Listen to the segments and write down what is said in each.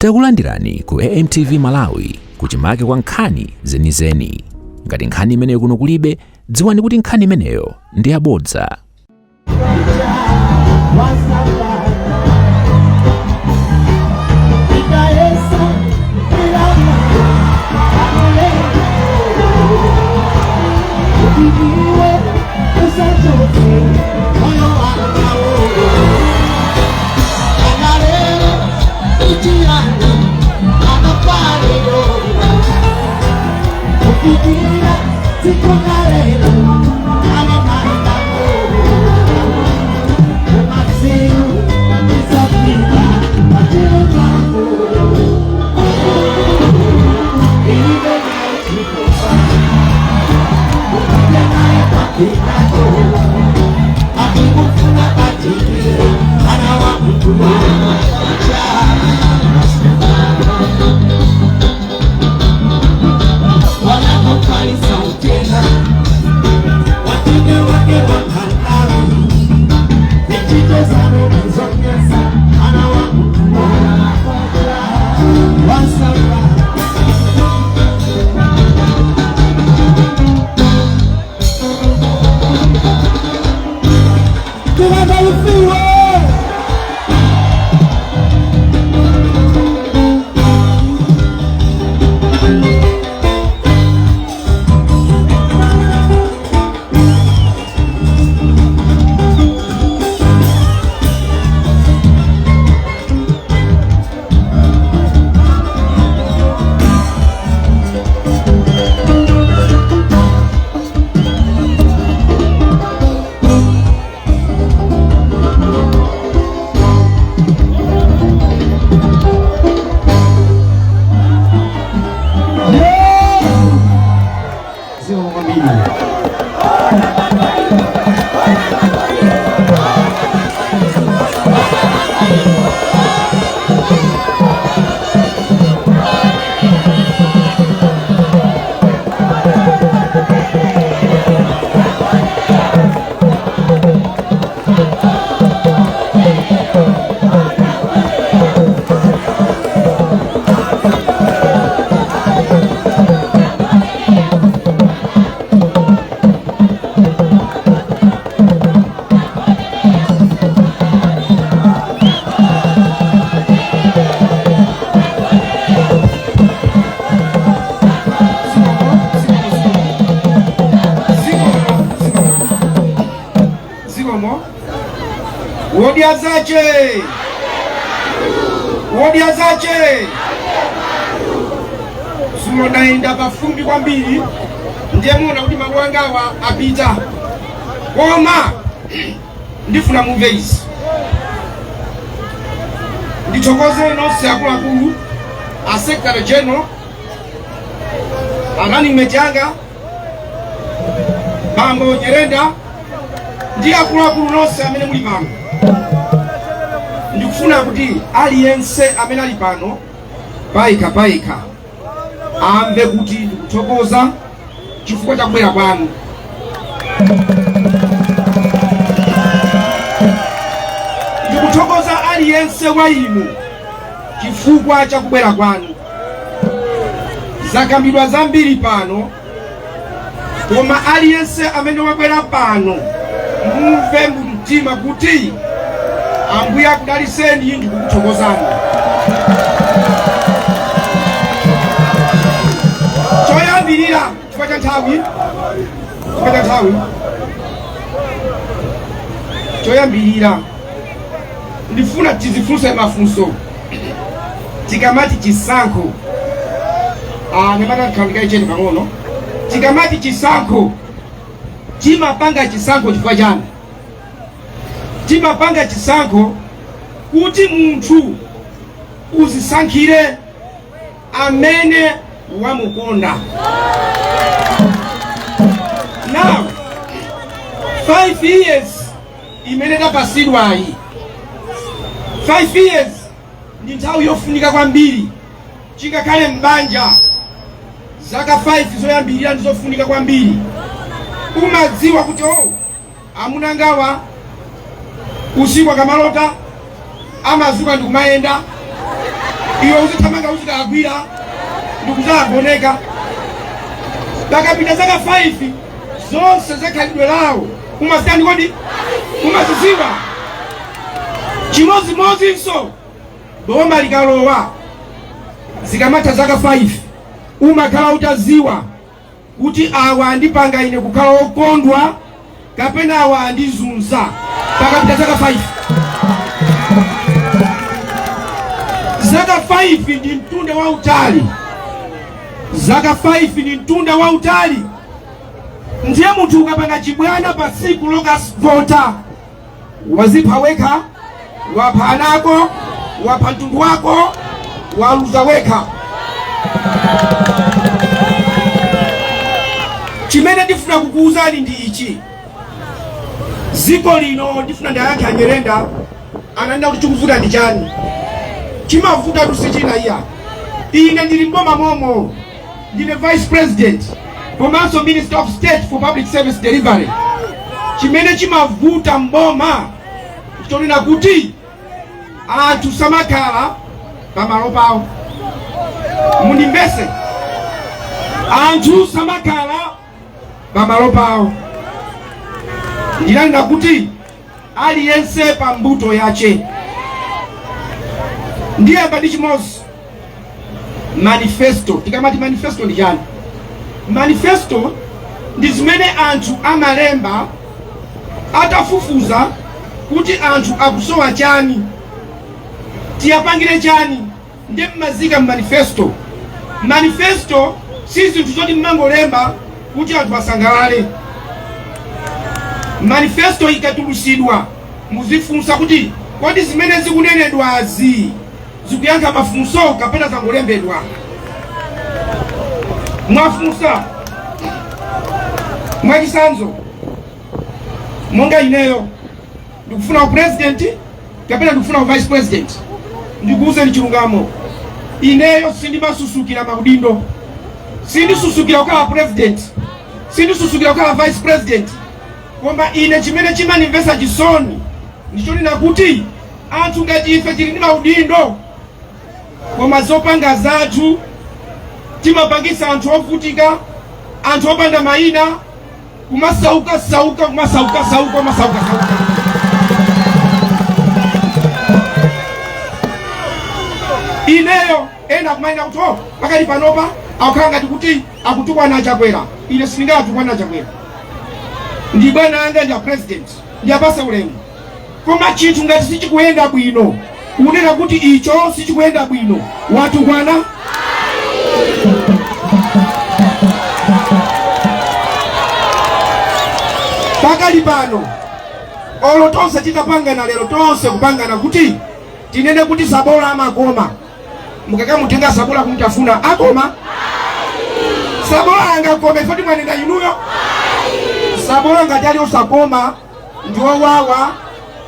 Takulandirani ku AMTV Malawi, kuchimake kwa nkhani zenizeni. Ngati nkhani imeneyo kuno kulibe, dziwani kuti nkhani imeneyo ndi yabodza. Zikomo. Wodya zache, wodya zache. Dzulo ndayenda pafumbi kwambiri, ndiye muona kuti mawu angawa apita, koma ndifuna mumve izi. Ndithokoze nonse akuluakulu, a Secretary General, a running mate anga Bambo Nyerenda ndi akuluakulu nonse amene muli pano. Ndikufuna kuti aliyense amene ali pano payekha payekha amve kuti ndikuthokoza chifukwa cha kubwera kwanu. Ndikuthokoza aliyense wa inu chifukwa cha kubwera kwanu. Zakambidwa zambiri pano, koma aliyense amene wabwera pano mumve mumtima kuti Ambuye akudaliseni, ndikukuthokozani. Choyambirira, chifukwa cha nthawi, choyambirira ndifuna tizifunse mafunso. Tikamati chisankho, nemata khandikayi pang'ono. Tikamati chisankho, timapanga chisankho chifukwa chani? Timapanga chisankho kuti munthu uzisankhire amene wamukonda. Now, 5 years imene tapasidwayi, 5 years ndi nthawi yofunika kwambiri. Chingakhale m'banja, zaka 5 zoyambirira ndi zofunika kwambiri. Umadziwa kuti, oh, amuna angawa usiku akamalota amazuka ndikumayenda. Iwe uzithamanga, uzikagwira ndikuzagoneka. Pakapita zaka 5, zonse zakhalidwe lawo umazitani kodi? Umaziziwa. Chimodzimodzinso boma likalowa, zikamatha zaka 5, umakhala utaziwa kuti awa andipanga ine kukhala okondwa kapena awa andizunza. Pakapita zaka 5, zaka 5 ndi mtunda wautali, zaka 5 ndi mtunda wautali. Ndiye munthu ukapanga chibwana pa tsiku lokavota, wazipha wekha, wapha anako, wapha mtundu wako, waluza wekha. Chimene ndifuna kukuwuzani ndi ichi: ziko lino, ndifuna ndiyankhe Anyerenda ananena kuti chikuvuta ndi chani. Chimavuta tusichina iya. Ine ndili mboma momo, ndine vice president komanso Minister of State for Public Service Delivery. Chimene chimavuta mboma chonena kuti anthu samakhala pamalo pawo. Mundimvese, anthu samakhala pamalo pawo. Ndinanena kuti aliyense pa mbuto yache. Ndiyamba ndi chimodzi, manifesto. Tikamati manifesto ndi chani? Manifesto ndi zimene anthu amalemba atafufuza kuti anthu akusowa chani, tiyapangire chani, ndi mmazika manifesto. Manifesto si zinthu zoti mmangolemba kuti anthu asangalale. Manifesto ikatulusidwa, muzifunsa kuti kodi zimene zikunenedwazi zikuyankha mafunso kapena zangolembedwa? Mwafunsa? Mwachisanzo, monga ineyo ndikufuna upresident kapena ndikufuna uvice president, ndikuwuzeni chilungamo, ineyo sindimasusukira maudindo, sindisusukira kukhala president, sindisusukira kukhala vice president. Koma ine chimene chimanimvesa chisoni ndichonena kuti anthu ngati ife tili ndi maudindo, koma zopanga zathu timapangisa anthu ovutika, anthu opanda mayina kumasauka sauka, kumasauka sauka, kumasauka sauka. Ineyo ena kumayina kuti, oh, pakali panopa akukhala ngati kuti akutukwana Achakwera. Ine sindingatukwana Achakwera, ndi bwana anga, ndi a president, ndi apase ulemu. Koma chinthu ngati sichikuyenda bwino, kunena kuti icho sichikuyenda bwino, watukwana? Pakali pano, olo tonse titapangana lero, tonse kupangana kuti tinene kuti sabola amakoma, mukakamutenga sabola kumutafuna, akoma? Sabola angakome foti mwanena inuyo? Sabola ngati ali osakoma ndi owawa,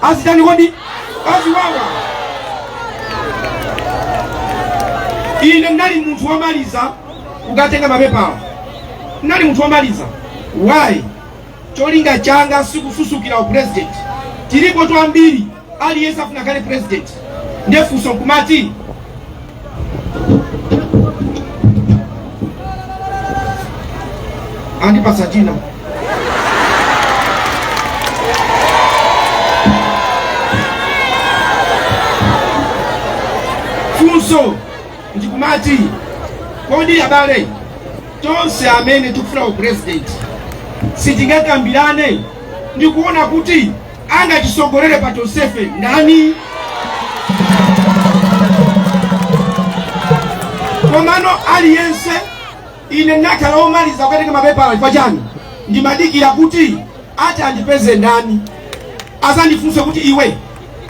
azitani kodi? Aziwawa. Ine ndinali munthu womaliza kukatenga mapepala, ndinali munthu womaliza. Why? Cholinga changa sikususukira upresident. Tilipo twambiri, aliyense afuna kale president. Ndiye funso nkumati, andipasa china. Funso ndikumati, kodi abale, tonse amene tikufuna upresident sitingakambirane ndikuona kuti angatisogolere pa tonsefe ndani? Komano aliyense, ine ndinakhala omaliza kukatenga mapepala. Chifukwa chani? Ndimadikira kuti ati andipeze ndani, azandifunse kuti iwe,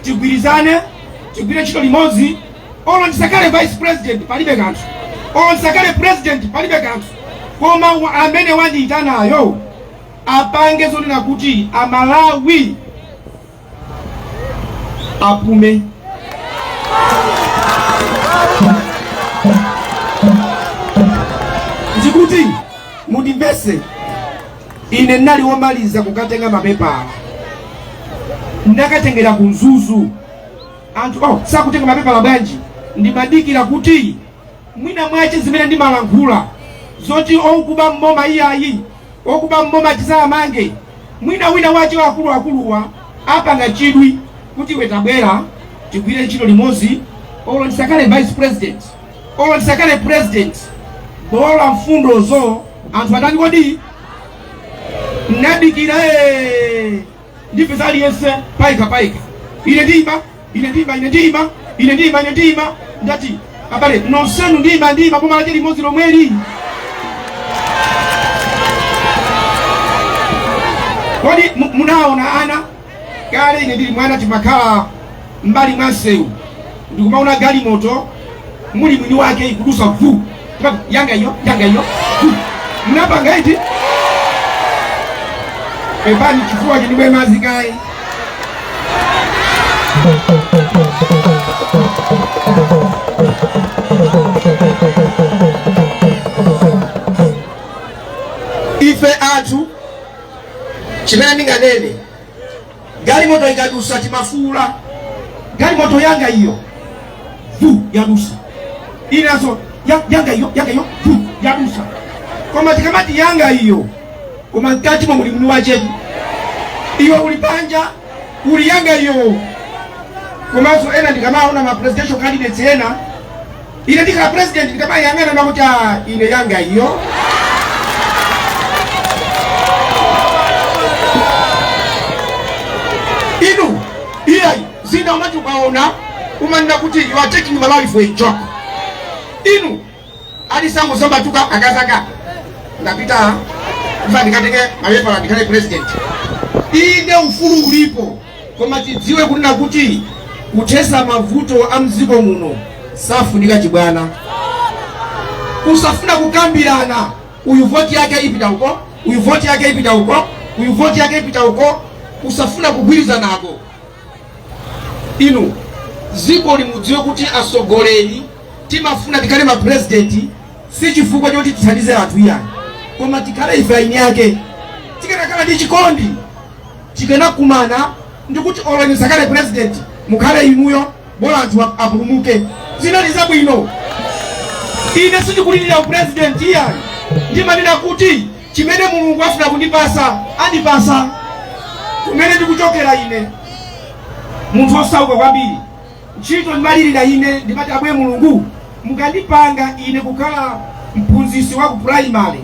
tigwirizane, tigwire ntchito limodzi. Olo ndisakale vice president palibe kanthu, olo ndisakale president palibe kanthu, koma amene wandiyitanayo apange zonena kuti Amalawi apume. Ndikuti mundimvese, ine ndinali womaliza kukatenga mapepala, ndakatengera ku Mzuzu. Anthu, oh, sakutenga mapepala bwanji? Ndimadikira kuti mwina mwache zimene ndimalankhula zoti okuba mboma iyayi, okuba mboma tisamange, mwina wina wache wakuluakuluwa apanga chidwi kuti iwe tabwera tigwire ntchito limodzi, olo ndisakale vice president, olo ndisakale president, bola mfundozo anthu atani kodi. Nadikira ndipeza aliyense paika paika, ine ndiyima, ine ndiyima, ine ndiyima, ine ndiyima, ine ndiyima. Ndati abale nonsenu ndiyima, ndiyima boma lake limodzi lomweli. Kodi munaona ana kale, ine ndili mwana timakhala mbali mwa msewu ndikumaona galimoto muli mwini wake ikudusa vu. Timati, yanga iyo, yanga iyo, vu. Munapanga iti? Pepani, chifuwa chindibwe madzi kayi. Ife anthu chimene ndinganene, galimoto ikadusa timafuula, galimoto yanga iyo, vu, yadusa. Inaso yanga iyo, yanga iyo, vu, yadusa. Koma tikamati yanga iyo, koma mkati mwa muli mwini wachetu, iwe uli panja uli yanga iyo. Komanso ena ndikamaona ma presidential candidates ena, ine ndikhala president, ndikamayang'ana makuti, ah, ine yanga iyo. Inu iyayi, zina umati ukaona umanena kuti you are taking Malawi for a joke. Inu alisangosambatuka akazanga ndapita kufa ndikatenge mapepala ndikhale president. Inde, ufulu ulipo, koma tidziwe kunena kuti kuthesa mavuto a mdziko muno safunika chibwana, kusafuna kukambirana. Uyu voti yake ipita uko, uyu voti yake ipita uko, uyu voti yake ipita uko, kusafuna kugwirizanako. Inu dziko limudziwe kuti atsogoleri timafuna tikhale mapresidenti si chifukwa choti tithandize anthu iyayi, koma tikhale ife aini ake. Tikanakhala ndi chikondi tikanakumana ndikuti olo ndisakale president, mukhale inuyo, bola anthu apulumuke. Zinali zabwino. Ine sindikulirira upresident iyayi, ndimanena kuti chimene Mulungu afuna kundipasa andipasa. Kumene ndikuchokera ine munthu osauka kwambiri, ntchito ndimalirira ine, ndimati abwe Mulungu mukandipanga ine kukhala mphunzitsi wa ku primary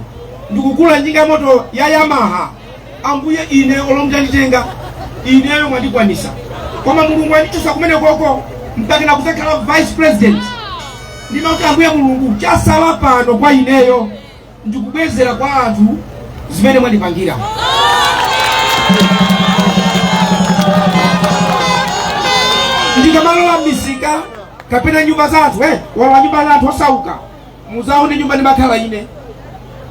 ndikugula njinga moto ya Yamaha, Ambuye ine olo mutanditenga ineyo mwandikwanisa. Koma Mulungu andichosa kumene koko mpaka nakuzakhala vice president. Ndimati Ambuye Mulungu, chasala pano kwa ineyo ndikubwezera kwa anthu zimene mwandipangira. Ndikamalowa m'misika kapena nyumba za anthu, walowa nyumba za anthu osauka, muzaone nyumba ndimakhala ine,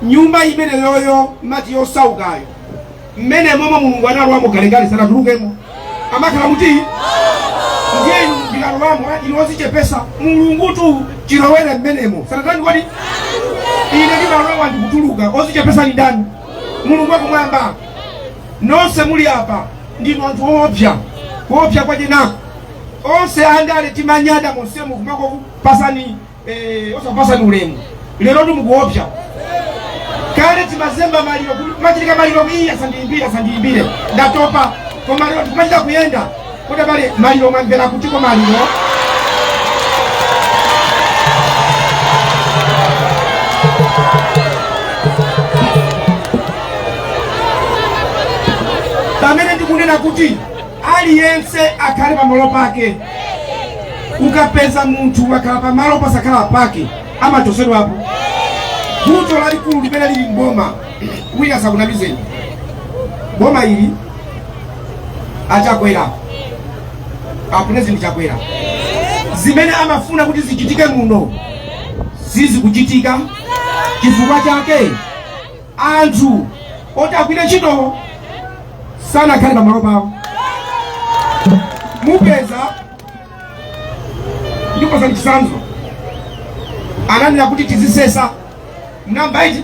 nyumba imene yoyo mati yosaukayo, mmene momwe Mulungu analowamo kalekale sanatulukemo, amakhala muti. Ndiye inu ndikalowamo inu ozichepesa, Mulungu tu chilowere mmenemo sanatani kodi? Ine ndimalowa ndikutuluka, ozichepesa ni ndani? Mulungu wakumwamba. Nonse muli apa ndinu anthu oopsa, kuopsa kwajenako. Onse andale timanyada monsemu kumako pasani osapasani ulemu, lero ndi mukuopsa. Kale timazemba maliro, machitika maliro, iyi asandiyimbire, asandiyimbire, ndatopa. Koma lero tikumachita kuyenda kuti abale maliro mwamvera kutiko maliro. Pamene ndikunena kuti aliyense akhale pamalo pake, ukapeza munthu wakhala pamalo pasakhala pake amachosedwapo. Vuto lalikulu limene lili mboma, wina sakunamizeni, boma ili achakwera, apresident Chakwera, zimene amafuna kuti zichitike muno sizikuchitika. Chifukwa chake anthu oti agwire ntchito sanakhale pamalo pawo. Mupeza ndipasa chitsanzo, ananena kuti tizisesa namba iti,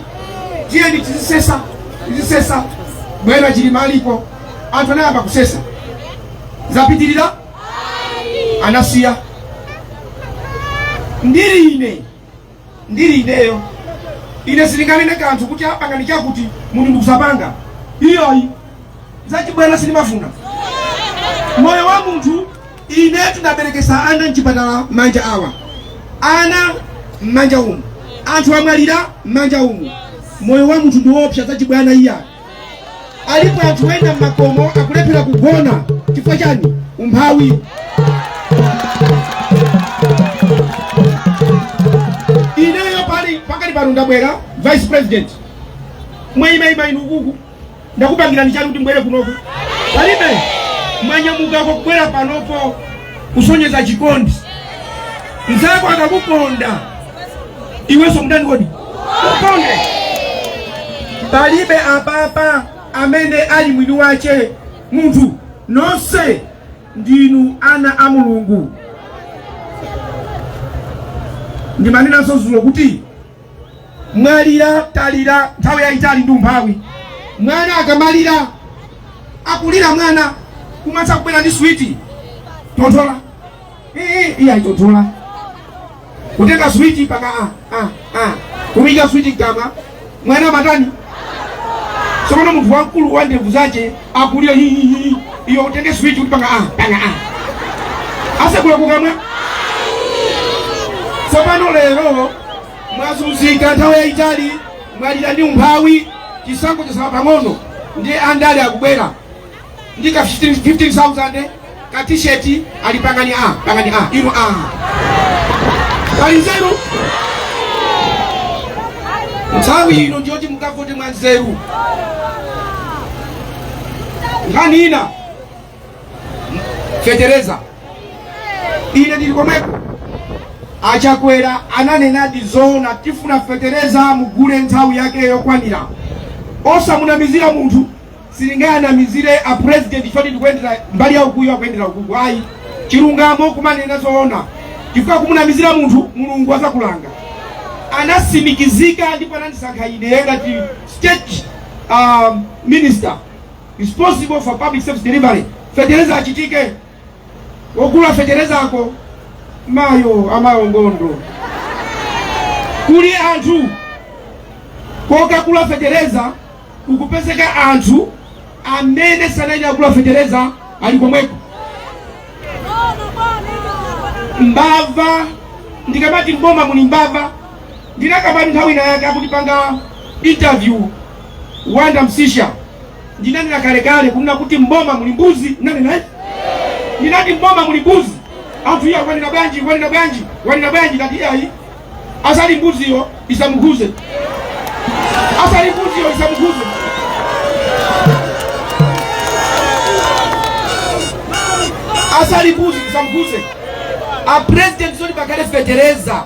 tiyeni tizisesa, tizisesa. Bwera Chilima aliko, anthu anayamba kusesa, zapitirira, anasiya. Ndili ine, ndili ineyo, ine silinganene kanthu kuti apangani chakuti munthu ndikusapanga. Iyoyi zachibwana sindimafuna. Moyo wa munthu, ine tinaberekesa ana mchipatala manja awa, ana m'manja umu, anthu amwalira m'manja umu. Moyo wa munthu ndiwopsa, zachibwana iya. Alipo anthu ena mmakomo akulephera kugona chifukwa chani? Umphawi. Ineyo pali pakali pano ndabwera vice president, mwayimayima inu ukuku, ndakupangirani chani kuti mbwere kunoku? Palibe. Mwanyamukako kubwera panopo kusonyeza chikondi. Mzako akakuponda iwenso mndani kodi uponde. Palibe apapa amene ali mwini wache munthu, nonse ndinu ana a Mulungu. Ndimanenanso zulo kuti mwalira, talira nthawi yayitali ndi umphawi. Mwana akamalira, akulira mwana, kumatsa kubwera ndi switi, tonthola, iye ayitonthola, kutenga switi paka a a a kumika switi mkamwa, mwana amatani? Tsopano munthu wamkulu wa ndevu zache akulira hihihi, iyo utenge switi kuti panga a panga a asekula kukamwa. Tsopano lero mwazunzika nthawi yayitali, mwalira ndi umphawi, chisankho chasala pang'ono, ndi andale akubwera ndi ka 15,000 ka t-shirt, ali pangani a pangani a ino a pali nzeru. Nthawi ino ndiyoti mukavote mwa nzeru. Nkhani ina, fetereza. Ine ndili komweko, Achakwera ananenadi zoona, tifuna fetereza mugule nthawi yake yokwanira, osamunamizira munthu. Silingayanamizire a president choti ndikuyendera mbali ya ukuyo, akuyendera ukuku, ayi. Chilungamo kumanena zoona, chifukwa kumunamizira munthu Mulungu azakulanga. Anasimikizika ndipo anandisankha ine ngati state minister responsible for public service delivery. Fetereza achitike, wogula feterezako mayo amayo ngondo. Kuli anthu kokagula fetereza, ukupezeka anthu amene sanayenera kugula fetereza ali komweko, mbava. Ndikamati mboma muli mbava, ndinakamati nthawi ina yake akutipanga interview Wanda Msisha, ndinanena kalekale kunena kuti mboma muli mbuzi. Nanena izi, ndinati mboma muli mbuzi. Anthu iya, wanena bwanji, wanena bwanji, wanena bwanji? Ndati iyayi, asali mbuziyo isamukhuze, asali mbuziyo isamukhuze, asali mbuzi isamukhuze. A president zoti pakhale fetereza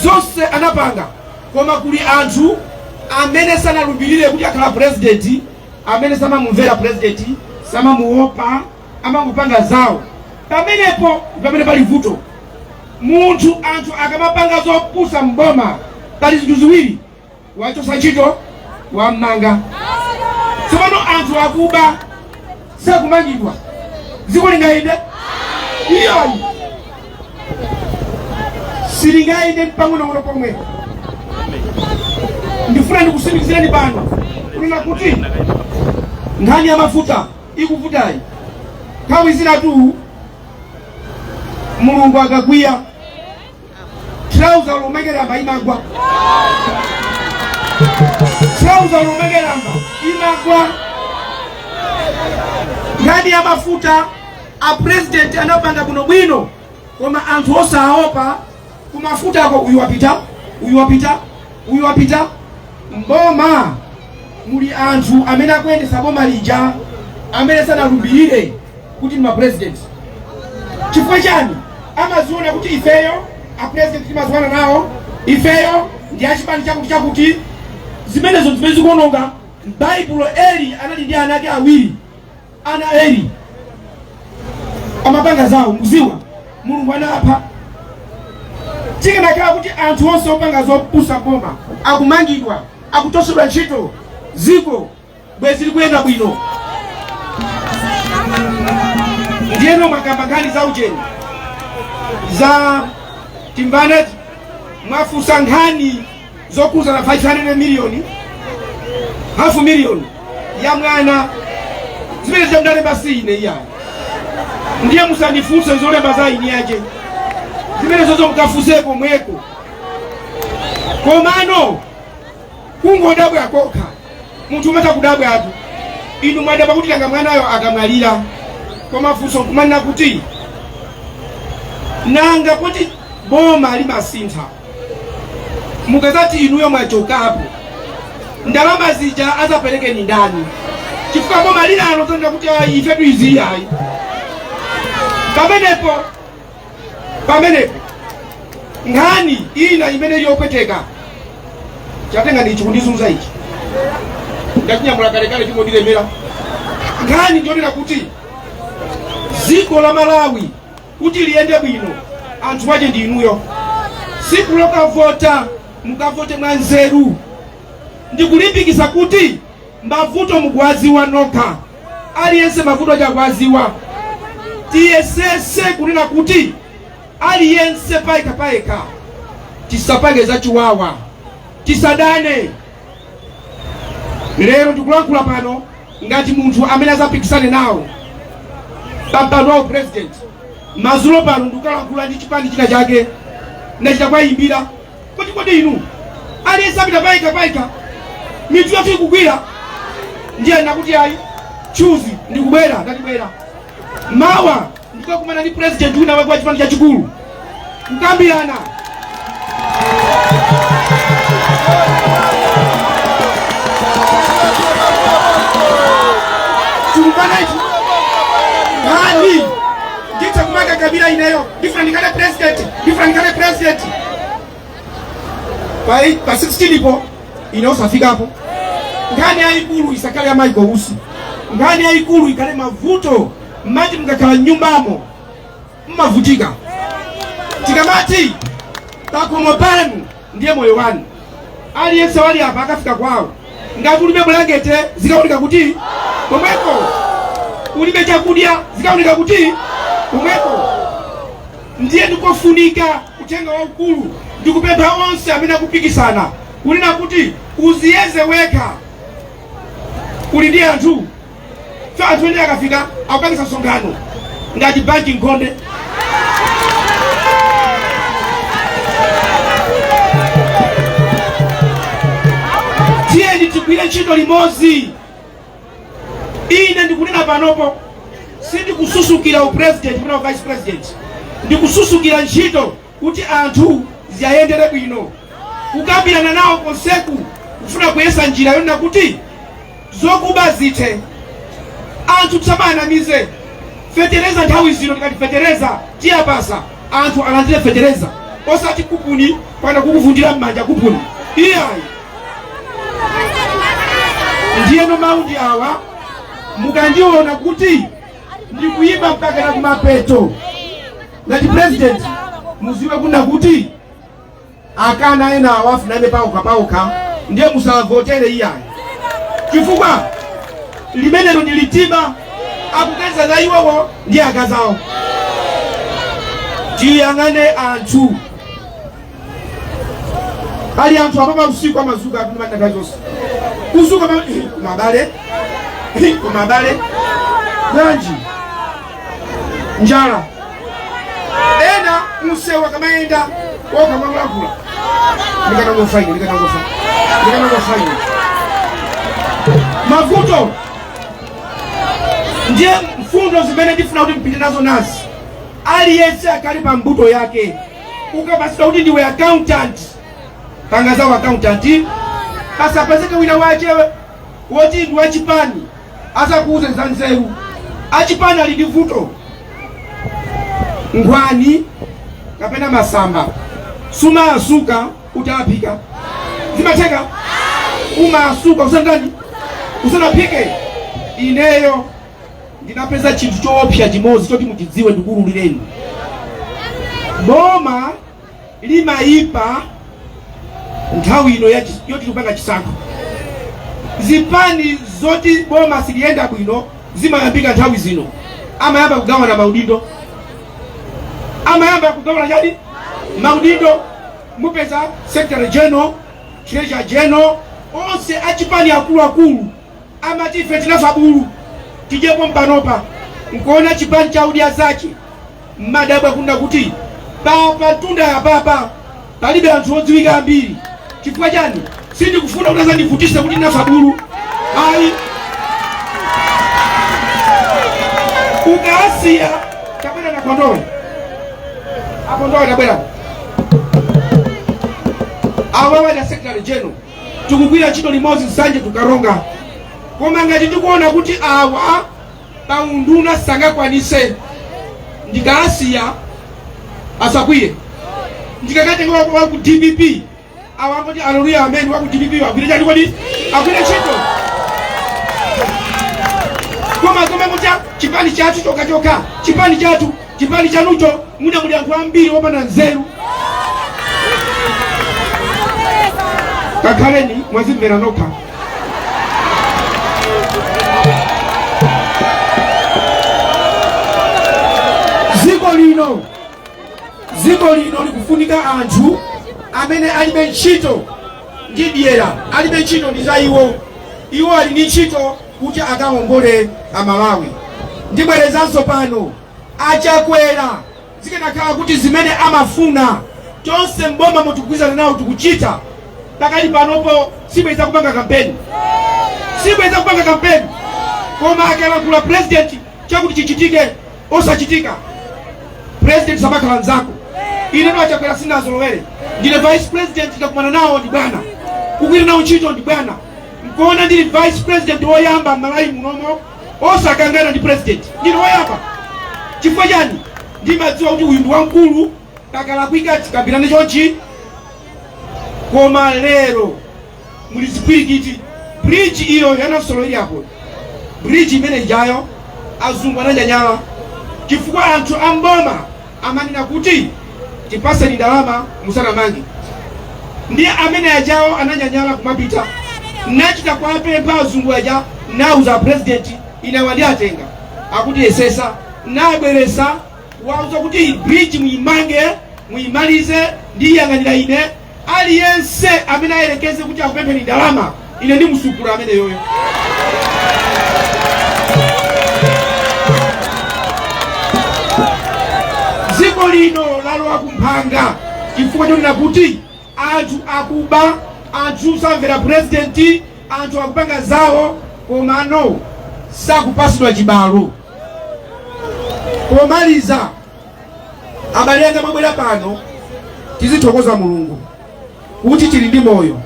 zonse anapanga, koma kuli anthu amene sanalumbirire kuti akhala president, amene samamumvera president, samamuopa, amangopanga zawo. Pamenepo pamene pali vuto. Munthu, anthu akamapanga zopusa mboma, pali zinthu ziwiri: wachosa ntchito, wammanga. Tsopano anthu akuba sakumangidwa, dziko lingayende? Iyoyi silingayende pang'onong'ono pomwe. Ndifuna ndikusimikizireni pano kunena kuti nkhani ya mafuta ikuvutayi, nthawi zinatu Mulungu akakwiya, trauza lomekeramba imagwa, trauza lomekeramba imagwa. Nkhani ya mafuta, a president anapanga bwinobwino, koma anthu osaopa kumafutako, uyu wapita, uyu wapita, uyu wapita. Mboma muli anthu amene akuyendesa boma lija amene sanalumbirire kuti ndi mapresident. Chifukwa chani? Amaziona kuti ifeyo a president timaziwana nawo, ifeyo ndi achipani chakuti chakuti. Zimenezo zimene zikuononga. M'Baibulo Eli anali ndi ana ake awiri. Ana Eli amapanga zawo, muziwa Mulungu anapha. Tikanakhala kuti anthu onse opanga zopusa boma akumangidwa, akuchosedwa ntchito, dziko bwezi likuyenda bwino. Ndiyeno mwakamba nkhani za ucheni za Timvaneti, mwafunsa nkhani zokhuza na 500 miliyoni, half million ya mwana, zimene zichamudalemba si ine iyayi. Ndiye musandifunse zolemba za ini yache zimene zozo, mukafunseko mweko. Komano kungodabwa kokha, munthu umatha kudabwa atu. Inu mwadabwa kuti nanga mwanayo akamwalira, koma funso nkumanena kuti nanga kuti boma limasintha, mukazati inuyo mwachokapo, ndalama zija azapereke ni ndani? Chifukwa boma lilano zonena kuti ayi, ifetu izi ayi. Pamenepo nkhani ina imene yopweteka chatenga ndi chikundizunza ichi, ndachinyamula kalekale, chingondilemera. Nkhani ndionena kuti dziko la Malawi kuti liyende bwino, anthu ache ndi inuyo. Siku lokavota mukavote mwa nzeru. Ndikulimbikisa kuti mavuto mukuwaziwa nokha, aliyense mavuto ache akuwaziwa. Tiyesese kunena kuti aliyense payekha payekha, tisapange zachiwawa, tisadane. Lero ndikulankhula pano ngati munthu amene azapikisane nawo pampando wawo president. Mazulo pano ndikukalankhula ndi chipani china chake, ndachita kwayimbira kuti kodi inu aliyense apita payekha payekha, mitu yathu ikugwira. Ndiye nakuti ayi, chuzi ndikubwera, ndatibwera mawa ndikakumana ndi president wina wake wa chipani chachikulu kukambirana. Tikumvana ichi nkhani nditha kumakakabira ineyo, ndifuna ndikhale president, ndifuna ndikhale president pa 16 ipo ine osafikapo. Nkhani yayikulu isakhale ya Michael Usi, nkhani yayikulu ikhale mavuto. Mmati mukakhala mnyumbamo mmavutika, tikamati pakhomo panu ndiye moyo wanu. Aliyense wali apa akafika kwawo, ngati ulibe bulangete zikaoneka kuti komweko, ulibe chakudya zikaoneka kuti komweko. Ndiye ndikofunika uthenga waukulu, ndikupempha onse amene akupikisana kunena kuti uziyeze wekha. Uli ndi anthu so anthu ene akafika akupangisa msonkhano ngati banki nkhonde. Tiyeni tigwire ntchito limodzi. Ine ndikunena panopo, sindikususukira upresident kapena vice president, ndikususukira ntchito kuti anthu ziyayendere bwino. Kukambirana nawo konseku kufuna kuyesa njira yonena kuti zokuba zithe, anthu tisamanamize. Fetereza nthawi zino, tikati fetereza tiyapasa anthu alandire fetereza, osati kupuni pana kukuvundira m'manja kupuni iyayi. Ndiyeno maundi awa mukandiona kuti ndikuyima mpaka na kumapeto ngati president, muziwe kuna kuti akana ena awafuna ime paokha paokha, ndiye musavotere iyayi, chifukwa limenelo ndi litima akukeza za iwowo ndi akazawo. Tiyang'ane anthu pali anthu apapa usiku amazuka akumanda nthawi zonse kuzuka kumabale kumabale bwanji njala. Ena msewu akamayenda wokamwakulakula, ndikanangofa ine, ndikanangofa, ndikanangofa ine, mavuto. Ndiye mfundo zimene ndifuna kuti mpite nazo nazi, aliyense akhale pa mbuto yake. Ukapasidwa kuti ndiwe accountant, panga zawo accountant. Pasapezeke wina wache woti ndi wachipani azakuuze za nzeru. Achipani ali ndi vuto, nkhwani kapena masamba sumasuka utaphika, zimatheka? Umasuka usandani usanaphike. Ineyo ndinapeza chinthu choopsa chimodzi choti muchidziwe, ndikululireni. Boma limayipa nthawi ino yoti tikupanga chisankho. Zipani zoti boma siliyenda bwino zimayambika nthawi zino, amayamba kugawana maudindo, amayamba kugawana chadi. Maudindo mupeza secretary general, treasurer general, onse achipani akuluakulu amati ife tinafa bulu tijepo mpanopa nkuona chipani cha Odya Zake. Mmadabwa kunena kuti papa mtunda ya papa palibe anthu odziwika ambiri. Chifukwa chani? Sindikufuna kuti azandivutise kuti ndinafa bulu, ayi. Ukasiya tabwera na kondowe akondowe tabwera awawa na secretary general tikugwira ntchito limodzi Nsanje tukaronga. Koma ngati ndikuona kuti awa paunduna sangakwanise, ndikasiya asakwiye, ndikakatenga wa ku DPP awangoti aleluya amene wa ku DPP agwire chani kodi? Agwire ntchito. Koma zomangoti chipani chathu chokachokha, chipani chathu, chipani chanucho muna muli anthu ambiri opanda nzeru. Kakhaleni mwazimvera nokha. Dziko lino likufunika anthu amene alibe ntchito ndi dyera, alibe ntchito ndi za iwo. Iwo ali ndi ntchito kuti akawombole Amalawi. Ndibwerezanso pano, Achakwera zikanakhala kuti zimene amafuna tonse mboma mutikugwizana nawo tikuchita pakali panopo, sibweza kupanga kampeni, sibweza kupanga kampeni. Koma akalankhula president chakuti chichitike, osachitika, president samakhala mzako. Ine ndo Achakwera sindinazolowere, ndine vice president, ndakumana nawo ndi bwana, kugwira nawo ntchito ndi bwana. Nkuona ndili vice president woyamba m'Malawi munomo osakangana ndi president, ndine woyamba. Chifukwa chani? Ndimadziwa kuti uyu ndi wamkulu, kakalakwika tikambirane chonchi. Koma lero muli zipwirikiti. Bridge iyo yanasolo ili apo, bridge imene ijayo azungu ananyanyala chifukwa anthu amboma amanena kuti tipaseni ndalama musanamange. Ndiye amene ajawo ananyanyala kumapita, nachita kuwapempha azungu aja, nauza president inawa ndi atenga akuti yesesa nabweresa wauza kuti bridge muyimange, muyimalize, ndiyang'anira ine. Aliyense amene ayerekeze kuti akupempheni ndalama, ine ndimusukula amene yoyo. Dziko lino lalowa kumphanga chifukwa chonena kuti anthu akuba, anthu samvera president, anthu akupanga zawo, komano sakupasidwa chibalo. Pomaliza, abale anga, mwabwera pano, tizithokoza Mulungu kuti tili ndi moyo.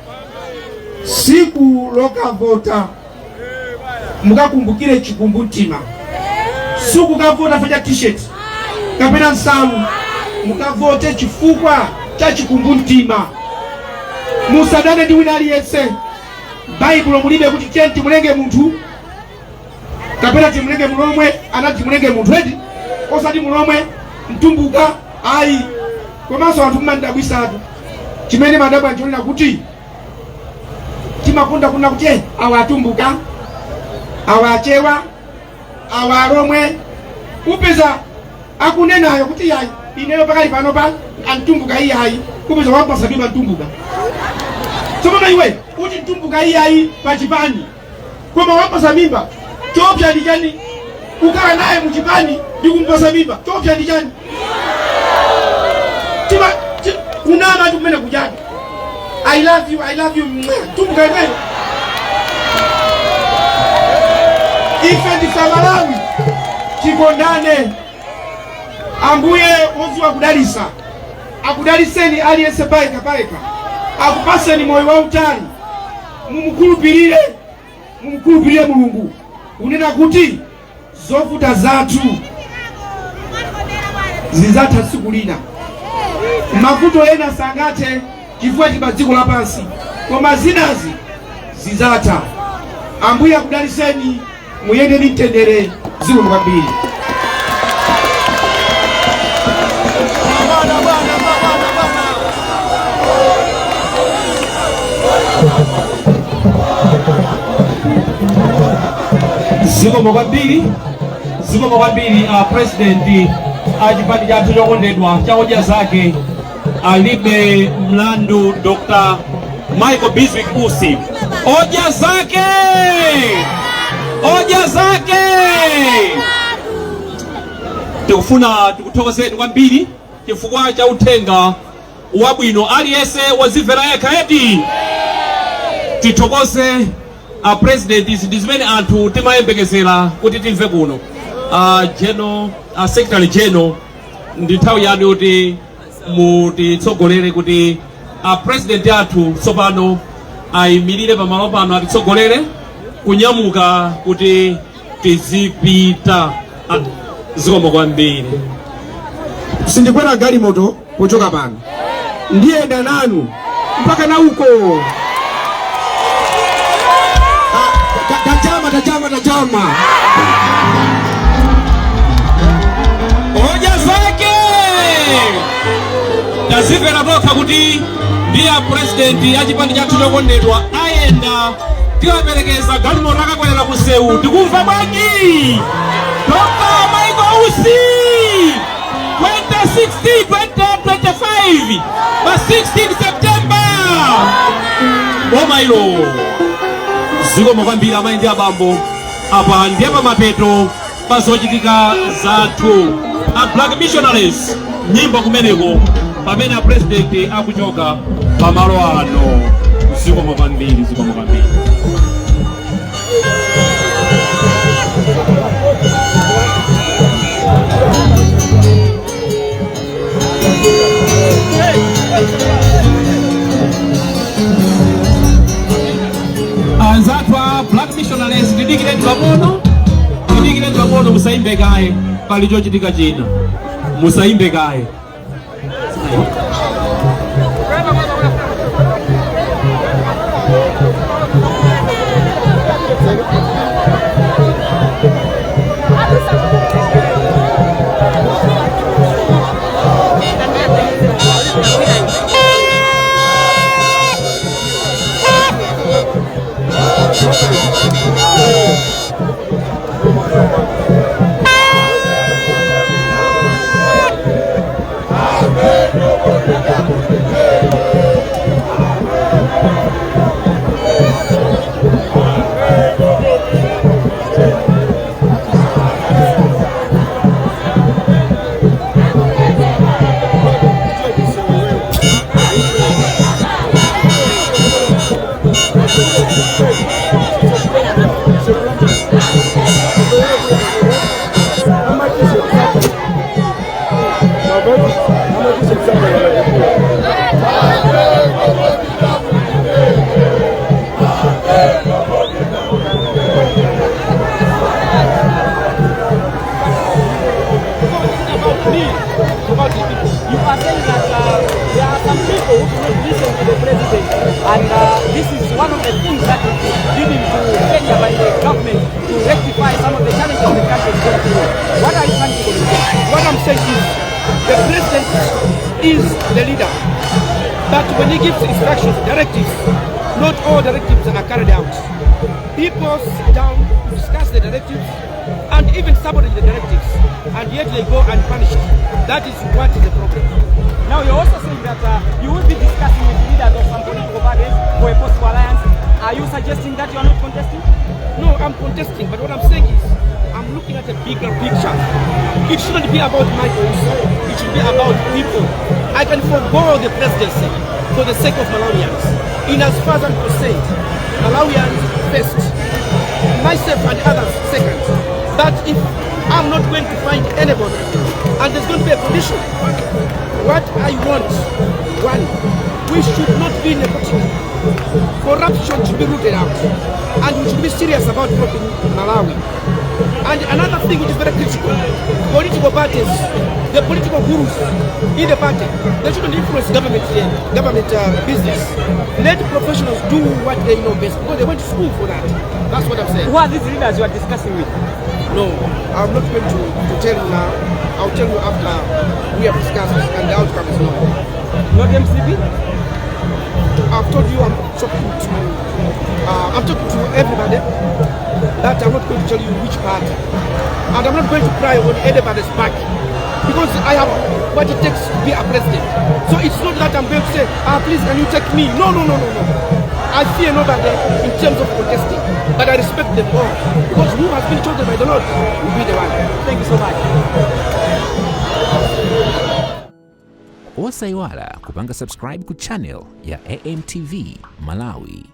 Siku lokavota mukakumbukire chikumbumtima. Sikukavota fa cha t-shirt kapena nsalu, mukavote chifukwa cha chikumbumtima. Musadane ndi wina aliyense. Baibulo mulibe kuti tiye timulenge munthu kapena timulenge Mulomwe. Anati timulenge munthu eti, osati Mulomwe, Mtumbuka, ayi. Komanso anthu mmandabwisatu. Chimene madabwa nchonena kuti timakonda kunena kuti awa Atumbuka, awa Achewa, awa Alomwe. Upeza akunenayo kuti yayi, ineyo pakali pano pa antumbuka iyayi, upeza wampasa mimba Mtumbuka. Tsopano iwe uti Mtumbuka iyayi pachipani, koma wampasa mimba, chopsa ndi chani? Ukhala naye muchipani ndi kumpasa mimba, chopsa ndi chani? Tima kunama tu kumene kujani. I love you, I love you, mwah. Tumbuka iweyo. Ife ndife Malawi, tikondane. Ambuye wodziwa kudalisa akudaliseni aliyense payekha payekha, akupaseni moyo wautali. Mumukhulupirire, mumukhulupirire Mulungu unena kuti zovuta zathu zidzatha tsiku lina. Mavuto ena sangathe chifukwa tili pa dziko lapansi, koma zinazi zidzatha. Ambuye akudaliseni, muyende ndi mtendere. Zikomo kwambiri. Zikomo kwambiri, zikomo kwambiri a president a chipani chathu chokondedwa cha Odya Zake. Alibe mlandu Dr. Michael Bizwick Usi. Odya zake, odya zake. Tikufuna tikuthokozeni kwambiri chifukwa cha uthenga wabwino. Aliyense wazimvera yekha eti. Tithokoze a President. Izi ndi zimene anthu timayembekezera kuti timve kuno. General, Secretary General, ndi nthawi yanu yoti mutitsogolere kuti a President athu tsopano ayimirire pamalo pano, atitsogolere kunyamuka kuti tizipita. Zikomo kwambiri. Sindikwera galimoto pochoka pano, ndiyenda nanu mpaka na uko. Ah, tajama, tajama, tajama. Odya zake, tazimvera tokha kuti ndiye President ya chipani chathu chokondedwa ayenda, tiwaperekeza galimoto akakwera kusewu. Tikumva bwanji? Dr. Michael Usi, 2016 2025 pa 16 September, boma ilo. Zikomo kwambiri, amayi ndi abambo. Apa ndiye pamapeto pa zochitika zathu. A Black Missionaries, nyimbo kumeneko pamene a President akuchoka pamalo ano. Zikomo kwambiri, zikomo kwambiri. Anzathu a Black Missionaries, tidikireni pang'ono, tidikireni pang'ono, musayimbe kaye, pali chochitika china, musayimbe kaye. About the people. You are saying that there are some people who do not listen to the president, and this is one of the things that is leading to failure by the government to rectify some of the challenges the country is going through. What are you trying to communicate? What I'm saying is the president is the leader. But when he gives instructions, directives, not all directives are carried out. People sit down to discuss the directives and even sabotage the directives, and yet they go unpunished. That is what is the problem. Now, you're also saying that you will be discussing with leaders of some political parties for a possible alliance. Are you suggesting that you are not contesting? No, I'm contesting, but what I'm saying is I'm looking at a bigger picture. It shouldn't be about Michael. It should be about people. I can forego the presidency for the sake of Malawians. In as far as I'm concerned, Malawians first, myself and others second. But if I'm not going to find anybody, and there's going to be a condition, what I want, one, we should not be nepotic. Corruption should be rooted out, and we should be serious about developing Malawi. And another thing which is very critical, political parties, the political gurus in the party, they shouldn't influence government, government business. Let professionals do what they know best because they went to school for that. That's what I'm saying. Who are these leaders you are discussing with? No, I'm not going to tell you now. I'll tell you after we have discussed and the outcome is known. Not MCP? I've told you I'm talking to everybody, that I'm not going to tell you which party. And I'm not going to cry on anybody's back because I have What it takes to be a president. So it's not that I'm going to say, "Ah, please, can you take me?" No. I fear nobody in terms of contesting, but I respect them all because who has been chosen by the Lord will be the one. Thank you so much. Osayiwala kupanga subscribe ku channel ya AMTV Malawi.